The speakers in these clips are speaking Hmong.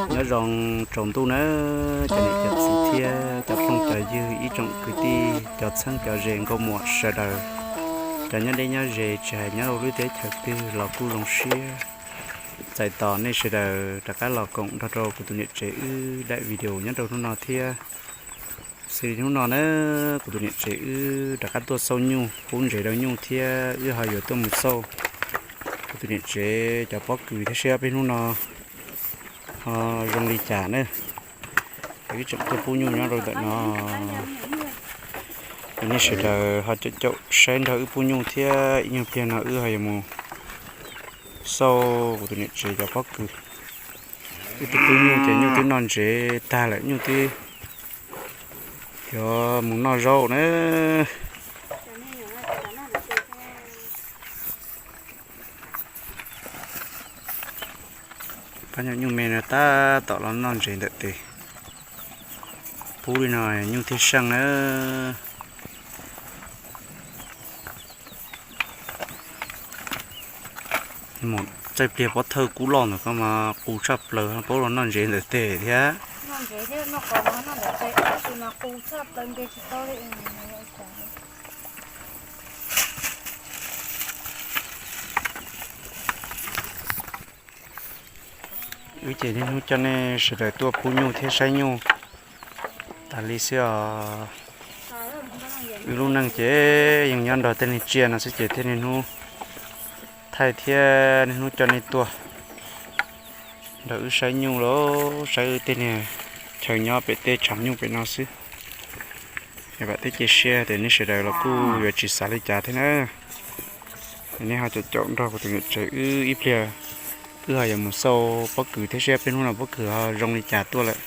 Nyob zoo tsaus ntuj na, cov niam cov txiv thiab cov phooj cov ywg, ib tsoom kwv tij, cov txheeb cov ze, nkauj muam sawv daws, cov nyob deb nyob ze, tsis hais nyob rau lub teb chaws twg los kuj zoo siab. Txais tos nej sawv daws rov qab los koom nrog rau kuv tus niam tsev wb daim video nyob rau hnub no thiab. Xws li hnub no na, kuv tus niam tsev wb rov qab tuaj xauj nyuj, pub ntsev rau nyuj thiab wb ho yuav tuaj mus xauj kuv tus niam tsev cov pob kws thiab seb peb hnub no ho zoo li cas na. Wb tseem tuaj pub nyuj nyob rau ntawm no, es nej sawv daws ho caum caum saib nrog wb pub nyuj thiab. Ib nyuag pliag no wb ho yuav mus xauj kuv tus niam tsev cov pob kws. Wb twb pub nyuj ces nyuj twb noj ntsev tag lawm, nyuj twb yuav mus noj zaub na. Pab nyuj me no tab tom los noj ntsev ntawm tes. Pub li no nyuj thiaj seej na. Txaij pliag pob thawj kub loj ntawm ko mas qus tshaj plaws, paub los noj ntsev ntawm tes thiab. Wb ces niaj hnub coj nej sawv daws tuaj pub nyuj thiab saib nyuj tas li xwb os. Wb lub neej ces yeej nyob nrog tej neeg tsiaj no xwb ces thiaj niaj hnub thaij thiab niaj hnub coj nej tuaj nrog wb saib nyuj los saib wb tej niag chaw nyob pem tej tshav nyuj pem no xwb. Vam thiab cia siab tias nej sawv daws los kuj yuav tsis xav li cas thiab na. Nej ho caum caum nrog kuv tus niam tsev wb ib pliag, wb ho yuav mus xauj pob kws thiab seb peb hnub no pob kws ho zoo li cas tuaj lawm,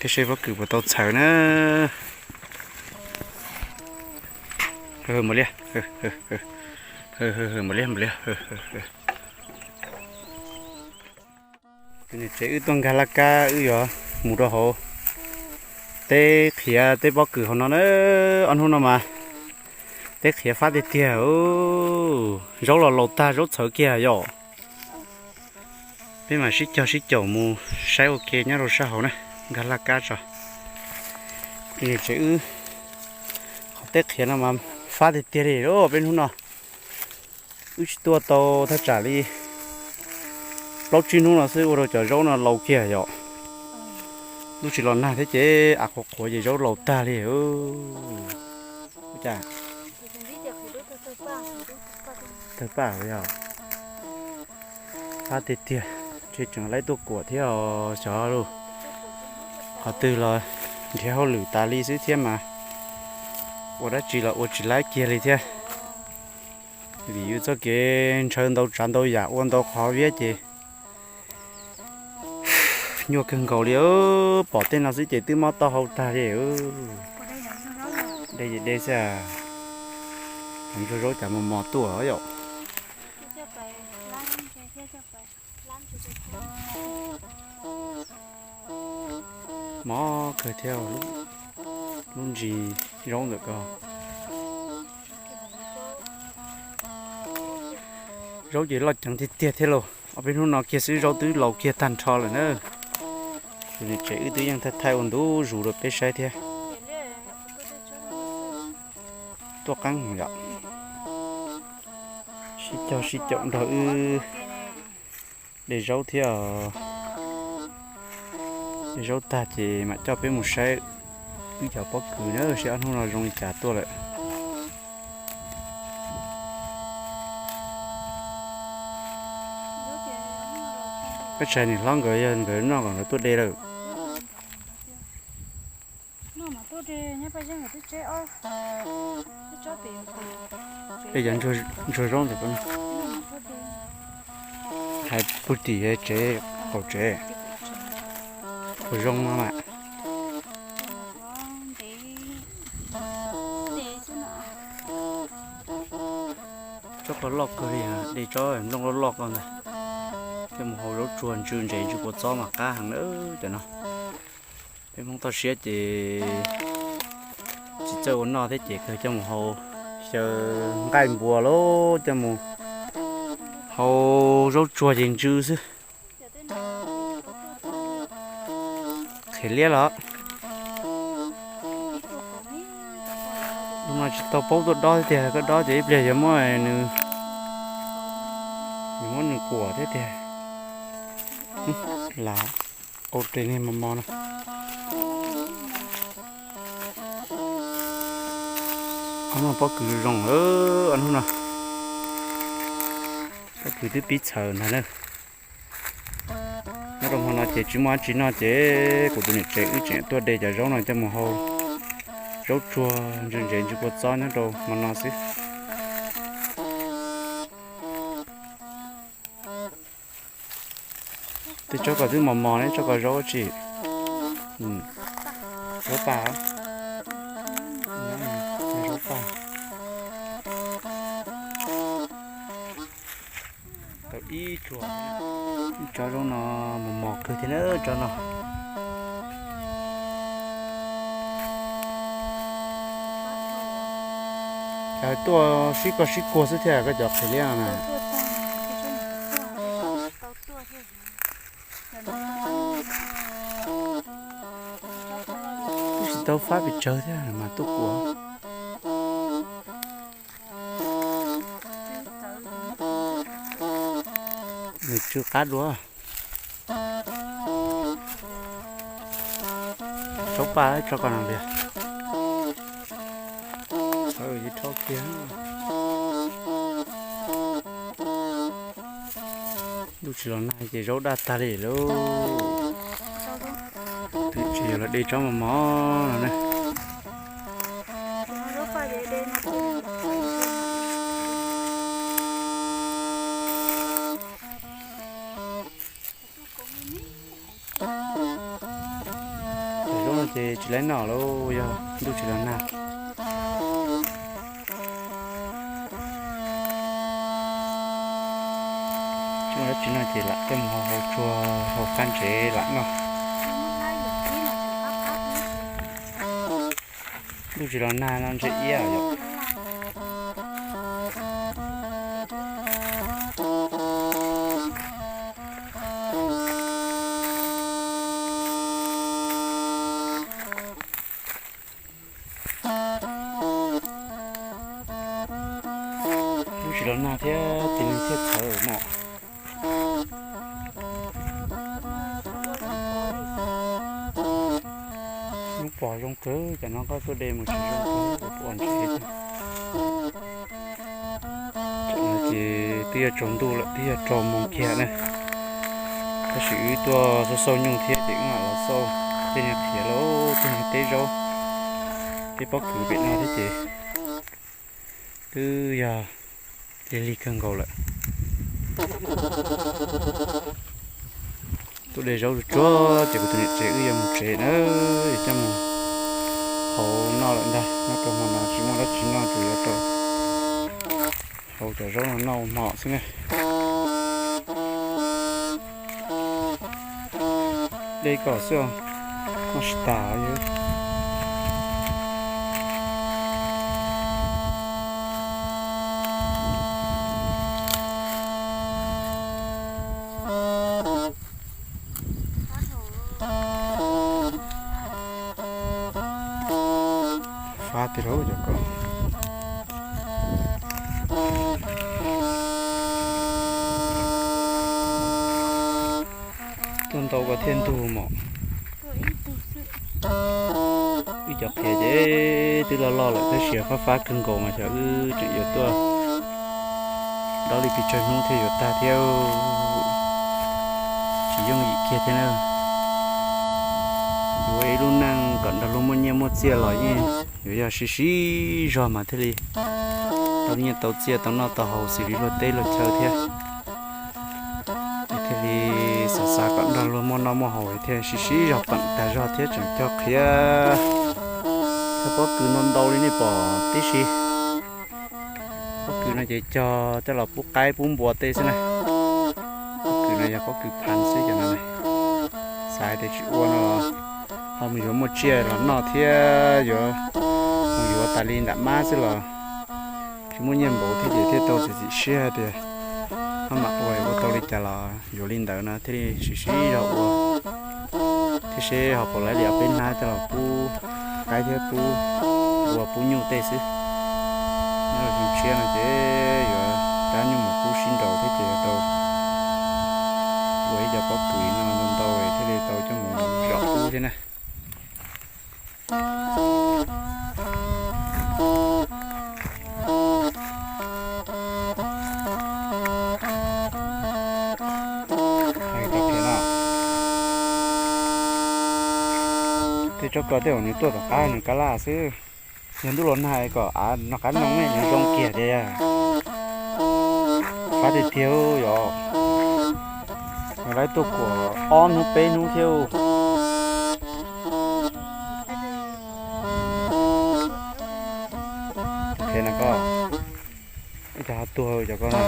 thiab seb pob kws puas tau txhawv na. Npam li, npam li, npam li. Tus niam tsev wb tuaj nkag laj kab, wb yuav mus rau hauv Teb qhiav teb pob kws hauv no na, ob hnub no mas teb qhiav fab tiag tiag. Zaub los laus tag, zaub txhawv kiag yom. Peb mam sib cog sib caum mus saib ua ke nyob rau sab hauv na, nkag laj kab tso. Tsev wb qhov teb qhiav no mas fab tiag tiag li lauj peb hnub no. Wb tsis tuaj tau thaj tsam li plaub tsib hnub no xwb ua rau cov zaub no laus kiag yom. Ntuj tsis los nag thiab ces av qhuav qhuav ces zaub laus tag li. Tawg paj yog fab tiag tiag, tseem laib tuaj kuam thiab os xyov lauj. Qhov twg los nrhiav hauj lwm tas li xwb thiab mas ua dab tsi los ua tsis laib kiag li thiab. Vim yus txoj kev ntshaw ntau tsav ntau yam ua ntau qhov viab ces nyuaj kawg nkaus li. Pom tej no xwb ces twb mob taub hau tag li. De de xwb, ntsuag zaub cas mos mos tuaj yom. Mob kawg thiab, lub ntsis zaub ntawm ko. Zaub ces loj ceev tiag tiag thiab lauj. Ob peb hnub no kiag xwb zaub twb laus kiag tag nrho lawm na. Tus niam tsev wb twb yeej thaij thaij ua ntu zus rau peb saib thiab. Tuaj qeeb yom. Sib cog sib caum nrog wb de zaub thiab os. De zaub tag ces mam coj peb mus saib wb cov pob kws na, saib ob hnub no zoo li cas tuaj lawm. Peb tshais niam hlob nkawd yog nkawd noj kom nkawd tuaj de lawm. Peb cov ntsuag zaub ntawm ko hais puag tim tsev, qaum tsev, qaum zoo no mas. Tsob ko loj kawg li, de tsob nplooj loj loj ko ntag. Coj mus hau zaub tsuag ntsw ntses ntsw kua txob mas qab heev na cov no. Peb Hmoob toj siab ces tsis txawj ua noj thiab ces kawg coj mus hau xyaw nqaij npua los coj mus hau zaub tsuag ces ntsw xwb. Qhiav liab los. Hnub no tsis tau paub tuaj dob tiag, koj dob ces ib pliag yuav muab nws, yuav muab nws kuam thiab tiag. Lam qau res niag mos mos no. Ob hnub no pob kws zoo, ob hnub no pob kws twb pib txhaws ntag na. Nyob rau hmo no ces tsis muaj dab tsi noj ces kuv tus niam tsev wb tseem tuaj de cov zaub no coj mus hau zaub tsuag ntsw ntses ntsw kua txob nyob rau hmo no xwb. Tej tsob ko twb mos mos ne, tsob ko zaub tsi? Zaub paj, zaub paj. Tau ib tsuag. Tsob zaub no mos mos kawg thiab na tsob no. Cas tuaj sib koj sib kuag xwb thiab koj cov qhiav liab no na. Twb tsis tau fab pes tsawg thiab mas tuaj kuag. Nws tsw qab dua. Tsob paj tsob ko no tiag. Tsob kiag. Ntuj tsis los nag ces zaub daj tag li lauj. Twb tsis yog los de tsob mos mos no ne. Cov zaub no ces tsis laib noj lauj, yog ntuj tsis los nag. Tsis muaj dab tsi noj ces lam coj mus hau hau tsuag hau qab ntsev lam noj. Ntuj tsis los nag no ntshe iab yom. Ntuj tsis los nag thiab tis nus thiaj txhawv mom. Hnub pom zoo kawg, cov no koj tuaj de mus tsis zoo kawg, ua ntshe. Tam no ces twb yog tsaus ntuj lawm, twb yog rau moos kiag na. Tab sis wb tuaj xauj xauj nyuj thiab ces wb mam los xauj tej niag qhiav los tej niag teb zaub, teb pob kws pem no thiab ces twb yog lig lig kawg nkaus lawm. Tuaj de zaub tsuag tsuag ces kuv tus niam tsev wb yuav mus tsev na, yuav coj mus hau noj lawm ntag. Nyob rau hmo no tsis muaj dab tsi noj, tsuas yuav tau hau cov zaub no noj ua hmo xwb na. De kom xwb, noj tsis tas li. Fab tiag lauj cov ko. Tuaj ntau ko thiaj ntug mom. Wb cov qhiav ces twb loj loj lawm tab sis fab fab kawg nkaus mas xyov wb tseem yuav tuaj dob li pes tsawg hnub thiaj yuav tag thiab. Tsis yooj yim kiag thiab na. Yuav ua ib lub neej kom nrog luag muaj nyiaj muaj txiaj los yeej yuav yog siv siv zog mas thiaj li tau nyiaj tau txiaj tau noj tau haus xws li luag teb luag chaw thiab. Thiaj li xav xav kom nrog luag muaj noj muaj haus thiaj siv siv zog peem tag zog thiab tseem cog qhiav. Cog pob kws ntau ntau li nej pom tib si. Pob kws no ces cog coj los pub qaib pub npua tej xwb na. Pob kws no yog pob kws phan xwb cov no na. Xav hais tias tsis ua no los ho mus yuav muaj tsiaj los noj thiab yuav mus yuav tas li nram mab xwb los tsis muaj nyiaj npaum thiab ces thiaj tau txiav txim siab hais tias maj mam ua ua tau li cas los yuav li ntawd no thiaj li siv siv zog ua thiab seb ho puas laib li ob peb hnab coj los pub qaib thiab pub npua pub nyuj tej xwb. Nyob rau xyoo tshiab no ces yuav cab nyuj mus pub sib nraus thiab ces yuav tau ua ib co pob kws no ntau ntau thiaj li tau coj mus zom pub thiab na. Tej tsob ko tej zaum nws tuaj tom qab nws kab laj xwb. Yog ntuj los nag kom av noj qab noo nws zoo kiag tiag. Qab tiag tiag yom. Nws laib tuaj kuam ob hnub peb hnub thiab. Ua cas ho tuag cov ko na.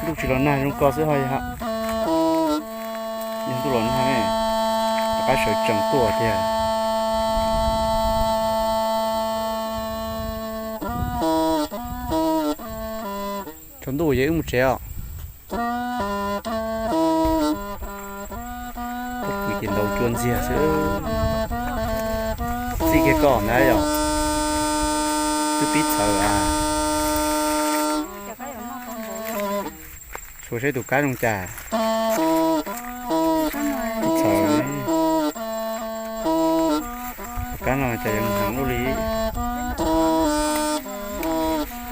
Ntuj tsis los nag zoo ko xwb ho yog ntuj los nag ne, rov qab sawv tsees tuaj tiag. Tsaus ntuj ces wb mus tsev os. Pob kws ces ntaus cua ntxiag xwb. Txij kiag koj ntag yom. Twb pib txhawv a. Tshuav saib tus kab zoo cas. Txhawv. Tus kab no cas yuav heev luaj li.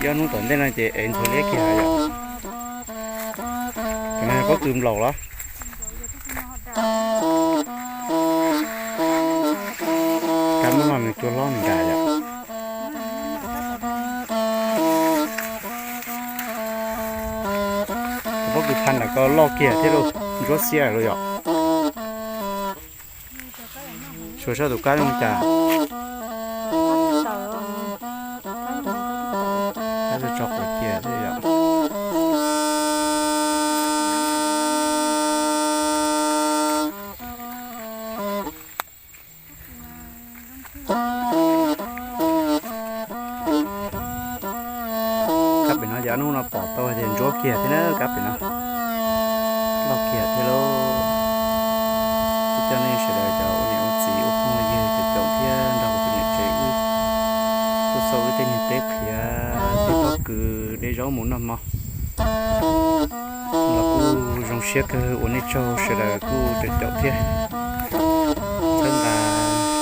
Ib ob hnub tom ntej no ces ev ntxhuav liab kiag yom. Cov no pob kws nplaum los? Kab muab no nws cua hlob nws nram yom. Pob kws pha nram ko loj kiag thiab lauj, ntsuab xiab lawm yom. Suav saib tus kab zoo cas. Kab tso quav cia thiab yom. Hnub no pom tau tias ntsuab kiag thiab na kab pem no, loj kiag thiab lauj. Coj nej sawv daws cov ua niam ua txiv ua phooj ua ywg cov caum thiab nrog kuv tus niam tsev wb tuaj xauj wb tej niag teb qhiav tej pob kws de zaub mus noj hmo los kuj zoo siab kawg. Ua nej tsaug sawv daws kuj cov caum thiab txhawb nqa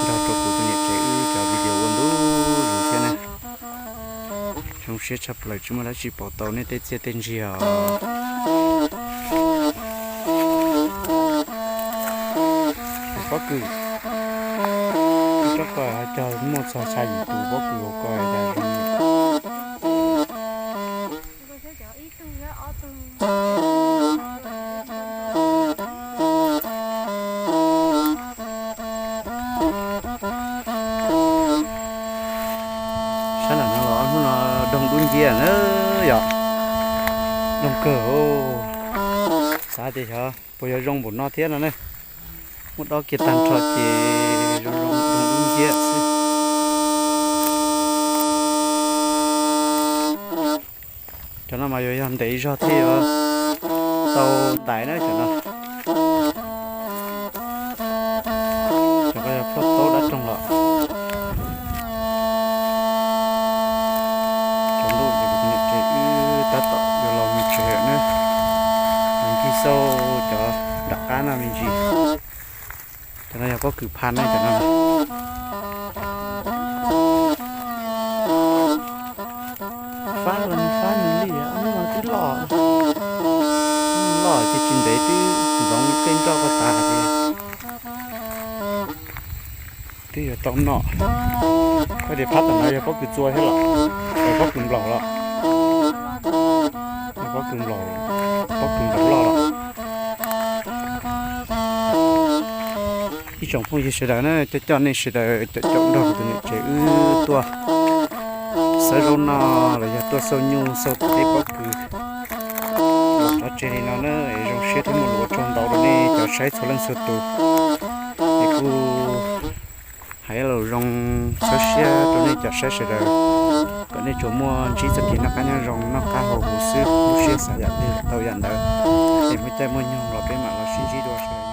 nrog rau kuv tus niam tsev wb cov video ua ntu zus thiab na. Zoo siab tshaj plaws tsis muaj dab tsi pauv tau nej tej txiaj tej ntsig os. Pob kws, rab ko cog muaj txog xya yim tus pob kws hauv ko cas zoo. Sab nram no los ob hnub no doog dub nciab na yom, doog kawg. Xav tias xyov puas yuav zoo npaum no thiab no ne. Muab dob kiag tag nrho ces zoo zoo doog dub nciab xwb. Cov no mas yuav yog ntev zog thiaj yuav tau ntais na cov no. Cov ko yog plhuaj taub dab roog los. Tsaus ntuj ces kuv tus niam tsev wb tab tom yuav los mus tsev lawm na. Mus ncig xauj cov nram qab no me ntsis. Cov no yog pob kws pha na cov no. Fab los nws fab nws li, ob hnub no twb loj, loj ces tsis ntev twb ntxoov tej nroj ko tas ces twb yuav tau noj. Koj tias phab tom no yog pob kws txua thiab los, pob kws nplaum los, pob kws nplaum, pob kws nplaum loj los. Ib tsoom phooj ywg sawv daws na, coj coj nej sawv daws caum caum nrog kuv tus niam tsev wb tuaj xawb zaub noj los yog tuaj xauj nyuj xauj teb pob kws los tso tseg li no na, es zoo siab thiab muaj lus ua tsaug ntau rau nej cov saib txhua leej txhua tus. Es kuj hais ib lo lus zoo txhawb siab rau nej cov saib sawv daws, kom nej tsuas muaj ntsib txoj kev noj qab nyob zoo noj qab haus huv xwb, lub siab xav yam twg tau yam ntawd. Es muaj caij muaj nyoog los peb mam los sib ntsib dua sawv daws.